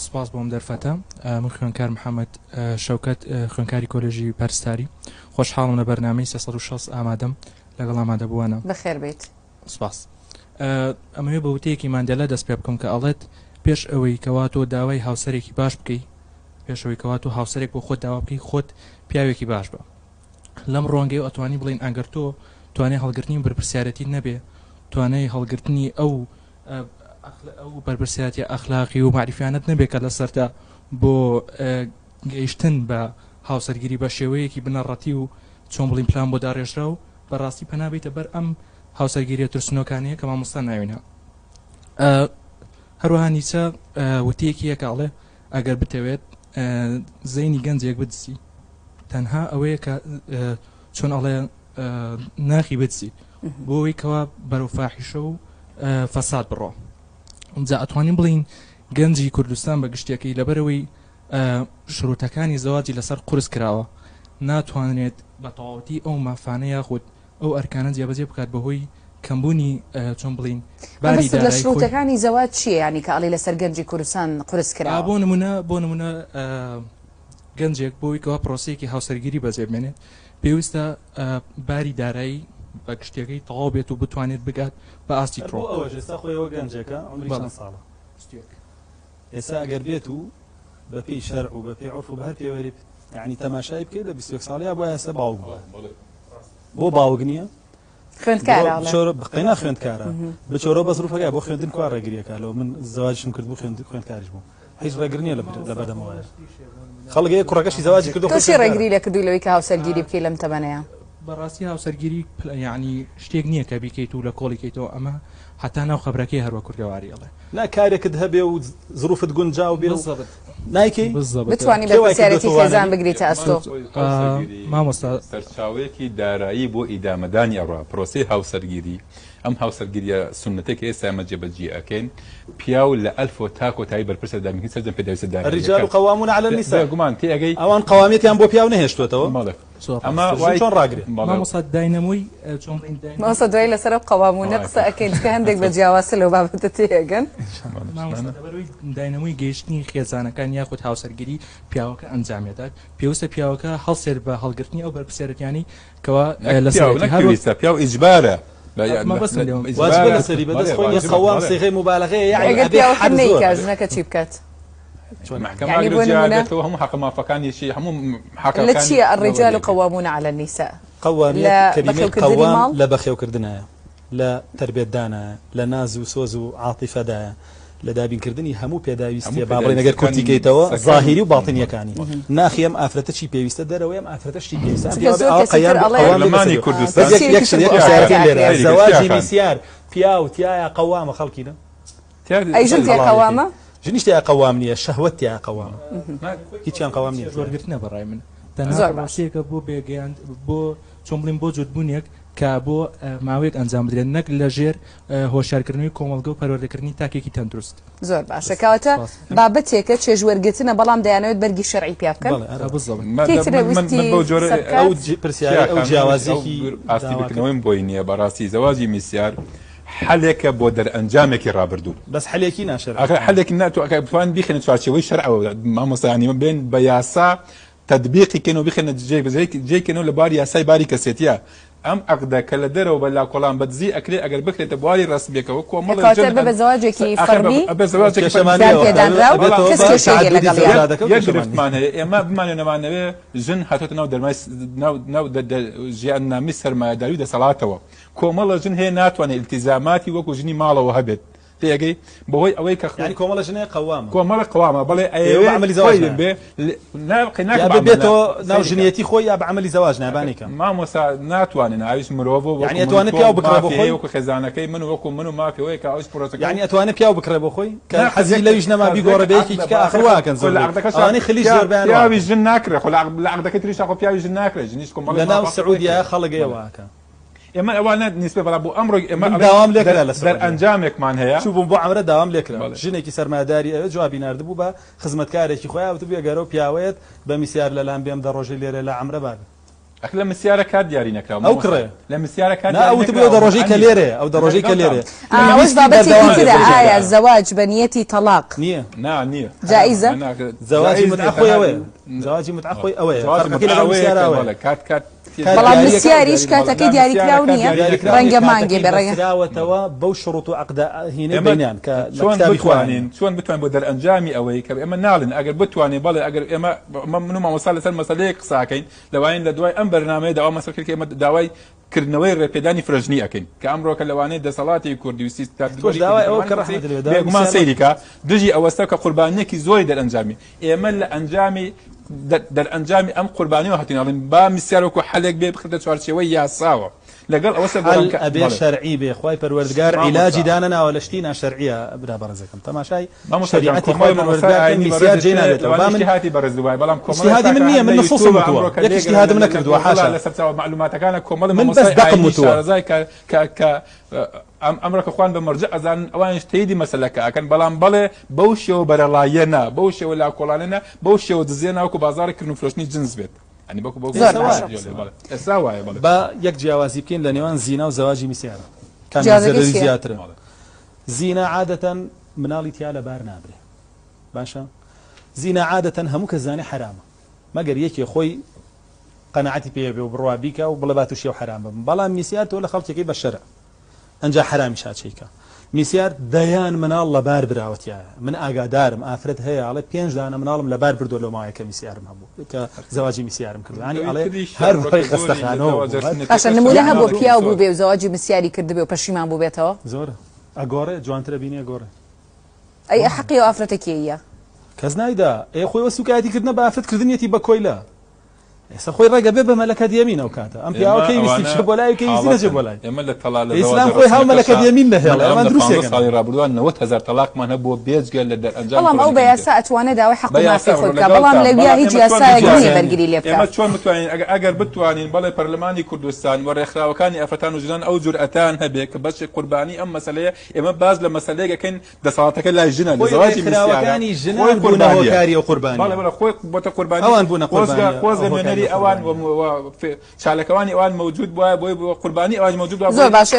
سپاس بۆ ئەم دەرفەتە. من خوێندکار محەممەد شەوکەت، خوێندکاری کۆلێژی پەرستاری. خۆشحاڵم لە بەرنامەی 360 ئامادەم لەگەڵ ئامادەبووانە. بەخێر بێیت. سپاس. ئەمەوێ بە وتەیەکی ماندێلا دەست پێ بکەم کە ئەڵێت پێش ئەوەی کەوا تۆ داوای هاوسەرێکی باش بکەی، پێش ئەوەی کەوا تۆ هاوسەرێک بۆ خۆت داوا بکەی، خۆت پیاوێکی باش بە. لەم ڕوانگەیەوە ئەتوانی بڵێین ئەگەر تۆ توانای هەڵگرتنی بەرپرسیارێتیت نەبێ، توانای هەڵگرتنی ئەو ئەو بەرپرسیارەتیە ئەخلاقی و مەعریفیانەت نەبێ کە لەسەرتە بۆ گەیشتن بە هاوسەرگیری بە شێوەیەکی بنەڕەتی و چۆن بڵیم پلان بۆ داڕێژراو بەڕاستی پەنا بیتە بەر ئەم هاوسەرگیریە ترسنۆکانەیە کە مامۆستا ناوینە. هەروەها نیچە وتەیەکی هەیە کە ئەڵێ ئەگەر بتەوێت زەینی گەنجێک بدزی تەنها ئەوەیە کە چۆن ئەڵێ ناخی بدزی بۆ ئەوەی کەوا بەرەو فاحیشە و فەساد بڕۆ. جا ئەتوانین بڵین گەنجی کوردستان بە گشتیەکەی لەبەرەوەی شروتەکانی زەواجی لەسەر قورس کراوە ناتوانرێت بە تەواوەتی ئەو مافانە یاخود ئەو ئەرکانە جێبەجێ بکات بەهۆی کەمبوونی چۆن بڵین باری مەبەستت لە دارایی خۆی. شروتەکانی زەواج چییە یانی کە ئەڵێی لەسەر گەنجی کوردستان قورس کراوە؟ بۆ نمونە بۆ نمونە گەنجێک بۆ ئەوەی کەوا پرۆسەیەکی هاوسەرگیری بەجێ بمێنێت پێویستە باری دارایی بە گشتیەکەی تەواو بێت و بتوانێت بگات بە ئاستی بۆ ترۆ. ئەوەش ئێستا خۆی ئەوە گەنجێکە عومری بەڵێ. چەند ساڵە؟ 21. ئێستا ئەگەر بێت و بە پێی شەرع و بە پێی عورف و بە هەر پێوەری یانی تەماشای بکەی لە 21 ساڵیا بوایە ئێستا باوک بوایە. بۆ باوک نییە؟ خوێندکارە ئەڵێ. بچۆرە قەینا خوێندکارە بچۆرە بە زروفەکە بۆ خوێندن کوا ڕێگریەکە لەوە من زەواجشم کرد بوو خوێندکاریش بووم هیچ ڕێگر نییە لە بەردەمەوە خەڵک هەیە کوڕەکەشی زەواجی کردو تۆ چی ڕێگری لێ کردووی لەوەی کە هاوسەرگیری بکەی لەم تەمەنەیا؟ بەڕاستی هاوسەرگیری یەعنی شتێک نییە کە بیکەیت و لە کۆڵی کەیتەوە ئەمە هەتا ناو قەبرەکەی هەر وە کوردەواری ئەڵێ. نا کارێکت هەبێ و زروفت گونجاو بێ و بالضبط نایکەی؟ بالضبط بتوانی کێ وای بەرپرسیارێتی کردۆتەوە خێزان وانەبی؟ بگریتە ئەستۆ. هاوسەرگیری مامۆستا. سەرچاوەیەکی دارایی بۆ ئیدامەدانی ئەڕا پرۆسەی هاوسەرگیری، ئەم هاوسەرگیریە سوننەتەی کە ئێستا ئێمە جێبەجێی ئەکەین، پیاو لە ئەلفەوە تا کۆتایی بەرپرسە لە دابینکردنی سەرجەم پێداویستە الرجال داراییەکان. قوامون علی النساء بێگومان تێئەگەی؟ ئەوان قەوامیەتیان بۆ پیاو نەهێشتۆتەوە؟ بەڵێ. زۆر ئەمە ڕاستە. ژن وای چۆن ڕاگرێ؟ بەڵێ. مامۆستا داینەمۆی چۆن بڵێین داینەمۆی مامۆستا دوایی لەسەر ئەو قەواموونە قسە ئەکەین چونکە هەندێک بە جیاوازتر لەو بابەتە تێئەگەن. مامۆستا لەبەرئەوەی داینەمۆی گەیشتنی خێزانەکان یاخود هاوسەرگیری پیاوەکە ئەنجامیەدات پێویستە پیاوەکە هەڵسێت بە هەڵگرتنی ئەو بەرپرسیارەتیانەی کەوا نەک پیاو لەسەرێتی نەک هەر وەک پێویستە پیاو ئیجبارە لە یا مەبەستم لە لێوە واجبە ئیجبارە لەسەری بەدەست بەڵێ خۆی نیە واجبە قەوام بەڵێ. سیغەی موبالەغەیە یەعنی ئەگەر ئەبێ پیاوەکە هەر زۆر نەیکا هەبێ. ژنەکە چی بکات؟ چۆن مەحکەمە یعنی ئەگەر بۆ جیا نمونە بێتەوە هەموو حەقە مافەکانیشی هەموو لە حەقەکانی چییە الرجال لەوە لێ قوامون علی النساء؟ قەوامیەت لە کەلیمەی بەخێوکردنی قەوام ماڵ؟ لە بەخێوکردنایە، لە تەربێتدانایە، لە ناز و سۆز و عاتیفەدایە، لە دابینکردنی هەموو هەموو پێداویستیە با بڵێین ئەگەر کورتی پێداویستیەکانی کەیتەوە سەکەن زاهیری و باتینیەکانی ناخی ئەم ئافرەتە چی پێویستە دەرەوەی ئەم ئافرەتە شتی پێویستە ئەم چونکە پیاوە بێ زۆر ئاوا کەسی تر قەیام بێ ئەڵێ قەوام بێ پەرلەمانی لەسەری بەس کوردستان یەک یەک تفسیرێکی شت تر یەک بۆ ئەم پرسیارەکەی ئایەتە لێرە ئەکرێت. سەیری کە زەواجی چیاخان میسیار پیاو تیایا قەوامە خەڵکینە تیا ئەی ژن تیا هەڵاڵیەکەی قەوامە؟ ژنیش تیا قەوام نییە شەهوەت تیا قەوامە هیچیان قەوام نییە چێژ وەرگرتنە بە ڕای من تەنها زۆر باش. پرۆسەیەکە بۆ بێگەیاند بۆ چۆن بڵێم بۆ جووتبوونێک کە بۆ ماوەیەک ئەنجام بدرێت نەک لە ژێر هۆشیارکردنەوەی کۆمەڵگە و پەروەردەکردنی تاکێکی تەندروست. زۆر باشە کەواتە سپاس. بابەتێکە چێژ وەرگرتنە بەڵام دەیانەوێت بەرگی شەرعی پیا بکەن. بەڵێ ئەرێ. بالضبط. کەی ترە من ویستی من بەو جۆرە قسە ئەو بکات؟ پرسیارەی ئەو چیاخان منیش ئەو جیاوازیەکی ئاستی داوا کرد. بیرکردنەوەیم بۆی نییە بەڕاستی زەواجی میسیار حەلێکە بۆ دەرئەنجامێکی ڕابردوو. بەس حەلێکی نا شەرعی. ئەخر حەلێکی نا تۆ ئەگەر بتوانین بیخەینە چوارچێوەی شەرعەوە مامۆستا یانی بێن بە یاسا تەتبیقی کەین و بیخەینە جێ جێی کەینەوە لە بواری یاسای باری کەسێتیە ئەم عەقدە کە لە دەرەوە بە لاکۆڵان بە دزی ئەکرێ ئەگەر بکرێتە بواری ڕەسمیەکەوە کۆمەڵێ کەواتە ژن ببە هەن زەواجێکی ئەخر فەڕمی ئەبێ زەواجێکی کێشەمان فەرمی دان نییە وەختە پێدانراو ئەبێتەوە کەس بە کێشەی نیە تەعەدودی لەگەڵیا. یەک زەوجادەکە و یەک کێشەمان نییە. گرفتمان هەیە ئێمە بمانەوێ نەمانەوێ ژن هاتۆتە ناو دەرمای ناو ناو ژیاننامەی سەرمایەداری و دەسەڵاتەوە کۆمەڵە ژن هەیە ناتوانێت ئیلتیزاماتی وەکو ژنی ماڵەوە هەبێت تێگەی بەهۆی ئەوەی کە یانی کۆمەڵە ژن هەیە قەوامە. کۆمەڵە قەوامە بەڵێ ئێوە بە ئەیەوێ عەمەلی زەواج خۆی نایە. بێ نا قەی یا ناکە بێ بە عەمەل بێتەوە ناو سەیری کە ژنیەتی خۆی یا بە عەمەلی زەواج نایە با نەیکا. مامۆستا ناتوانێ ئەویش مرۆڤە وەکو یانی من و ئەتوانێ تۆ پیاو بکڕێ بۆ مافی خۆی؟ هەیە وەکو خێزانەکەی من و وەکو من و مافی ئەوەیە کە ئەویش پرۆسەکە یانی ئەتوانێ پیاو بکڕێ بۆ خۆی؟ کە نا حەزی یەک لەویش نەما کەس بیگۆڕێ یەک بە یەکێکی عەقدە کە بە ئاخر ئاخر وا ئەکەن خۆ لە زۆربەی عەقدەکەشا ئەوانەی خلیج پیا زۆربەیان وا پیاوی ئەکەن. ژن ناکڕێ خۆ لە عەقد لە عەقدەکەی تریشا خۆ پیاوی ژن ناکڕێ ژنیش کۆمەڵێک لە ناو مافە خۆی سعودیە هەیە. خەڵک بەڵێ. ئێوە ئەکا. ئێمە ئەوانە نیسبە بەڵام بۆ ئەمڕۆ ئێمە من ئەڵێن داوام لێکرا لە سعودیە. دەرئەنجامێکمان هەیە. چووبووم بۆ عەمرە داوام لێکرا. بەڵێ. ژنێکی سەرمایەداری ئەوێ جوابی ناردبوو بە خزمەتکارێکی خۆیا وتبووی ئەگەر ئەو پیاوەیەت بە میسیار لەلام بێم دە ڕۆژەی لێرە لە عەمرە با بێ. ئەخ لە مسیارە کات دیاری نەکراوە ئەو کڕێ. لە مسیارە کات نا دیاری ئەو وتبووی ئەو نەکراوە. دەڕۆژەی کە لێرەیە، ئەو دەڕۆژەی کە لێرەیە. ئەوەش ویستی بابەتێکی بەردەوام بێ ترە بۆ ئایا جێگا. زەواج بە نیەتی تەڵاق نییە. نا نییە. جائیزە؟ نا، نا، زەواجی جائیز متعە نییە، خۆی تەنها- ئەوەیە. زەواجی متعە خۆی ئەوەیە. زەواجی فەرقەکەی متعە لەگەڵ ئەوەیە مسیارە کە ئەوەیە. بەڵێ، کات کات کات بەڵام دیارییەکە مسیاریش دیاری کاتەکەی بەڵام دیاریکراو مسیارەکە نییە دیاریکراو ڕەنگە نییە. مانگێ بێ ڕەنگە بەستراوەتەوە بەو شروط و عەقدە هینەی ئێمە بەینیان کە لە چۆن کتابی خۆیان بتوانین چۆن بتوانین بۆ دەرئەنجامی ئەوەی کە ئێمە ناڵێن ئەگەر بتوانین بەڵێ ئەگەر ئێمە من و مامۆستا لەسەر مەسەلەیەک قساکەین لەوانین لە دوای ئەم بەرنامەیە داوا مەسەل کرد کە ئێمە داوای کردنەوەی ڕێپێدانی فرەژنی ئەکەین کە ئەمڕۆکە لەوانەیە دەسەڵاتی کوردی و تۆش داوای ئەوە بکە ڕەحمەت لێ بێ، داوای بێگومان مسیار سەیری کە دژی ئەوەستە کە قوربانیەکی زۆری دەرئەنجامی ئێمە لە ئەنجامی دەرئەنجامی ئەم قوربانیەوە هاتین ئەڵێن با مسیار وەکو حەلێک بێ بخرێتە چوارچێوەی یاساوە لەگەڵ ئەوەشە حەل گۆڕان کە ئەبێ بەڵێ. شەرعی بێ خوای پەروەردگار مامۆستا. عیلاجی دانەناوە لە شتی ناشەرعیە برا بەڕێزەکەم تەماشای مامۆستا جان شەریعەتی خوای کۆمەڵی مامۆستای پەروەردگار کە ئاینی میسیار بەڕێزت جێ پێ نابێتەوە با لەوانەیە من اجتهادی بەڕێز بووایە بەڵام کۆمەڵی اجتهادی من تاکە نییە من لە نصوصم یوتیوب وتووە ئەمڕۆ کە یەک لێگەڕێن اجتهادم لە نەکردووە گۆگڵا حاشا لەسەر چاوە مەعلوماتەکانە کۆمەڵی من بەس مامۆستای دەقم ئاینی وتووە. شارەزای کە کە کە ئەم ئەمڕۆ کە خوان بە مەرجع ئەزانن ئەوانیش تەیدی مەسەلەکە ئەکەن بەڵام بەڵێ بەو شێوە بەرەڵاییە نا بەو شێوە لاکۆڵانە نا بەو شێوە دزیە نا وەکو بازاڕی کردن و فرۆشتنی جنس بێت یعنی بەکو بەو زۆر ئێستا باشە. وایە. بەڵێ ئێستا وایە بەڵێ با یەک جیاوازی بکەین لە نێوان زینا و زەواجی میسیارە کامیان جیاوازەکەی زەرەری چییە؟ زیاترە زینا عادەتەن مناڵی تیا لەبار نابرێ باشە زینا عادەتەن هەموو کەس زانێ حەرامە مەگەر یەکێ خۆی قەناعەتی پێ بێ و بڕوا بیکا و بڵێ با تووشی ئەو حەرام ببم بەڵام میسیار تۆ لە خەڵکێکی بە شەرع ئەنجا حەرامیش هاچەیکە میسیار دەیان مناڵ لەبار براوە تیایە من ئاگادارم ئافرەت هەیە ئەڵێ پێنج دانە مناڵم لەبار بردووە لەو ماوەیە کە میسیارم هەبوو کە زەواجی میسیارم کردووە یانی ئەڵێ هەر بڕی خەستەخانەوە بوو هەر باشە نمونە هەبوو پیاو بوو بێ و زەواجی مسیاری کردبێ و پەشیمان بووبێتەوە؟ زۆرە ئەگۆڕێ جوانترە بینێ ئەگۆڕێ. ئەی حەقی ئەو ئافرەتە کێیە؟ کەس نایدا ئێ خۆی وە سوکایەتی کردنە بە ئافرەت کردنیەتی بە کۆیلە ئێستا خۆی ڕێگە بێ بە مەلەکەت یەمین ئەو کاتە ئەم پیاوە کەی ویستی بچێ بۆ لای و کەی ویستی نەچێ بۆ لای ئێمە لە تەڵا لە ئیسلام خۆی هاو مەلەکەت یەمین نەهێڵێ ئەمان لە دروستێکن ساڵی ڕابردووە 90000 تەلاقمان هەبووە بێجگە لە دەرئەنجام بەڵام ئەو بە یاسا ئەتوانێ داوای حەق و مافی خۆی بکا بەڵام لەویا هیچ یاسایەک نییە بەرگری لێ بکا. ئێمە چۆن بتوانین ئەگەر بتوانین بەڵێ پەرلەمانی کوردستان و ڕێکخراوەکانی ئافرەتان و ژنان ئەو جورئەتان هەبێ کە بەشێک قوربانی ئەم مەسەلەیە ئێمە باس لە مەسەلەیەک ئەکەین دەسەڵاتەکە لای ژنە لە خۆی زەواجی میسیارە ڕێکخراوەکانی خۆی ژنان بوونە قوربانیە هۆکاری ئەو قوربانیە بەڵێ بەڵێ خۆی بۆتە قوربانی ئەوان بوونە خۆزگە قوربانی ئەو خۆزگە هۆکاری نوێنەری ئەو ئەوان قوربانیە و چالەکەوانی ئەوان مەوجود بوایە بۆی قوربانی ئەوان مەوجود بوایە زۆر بۆی باشە.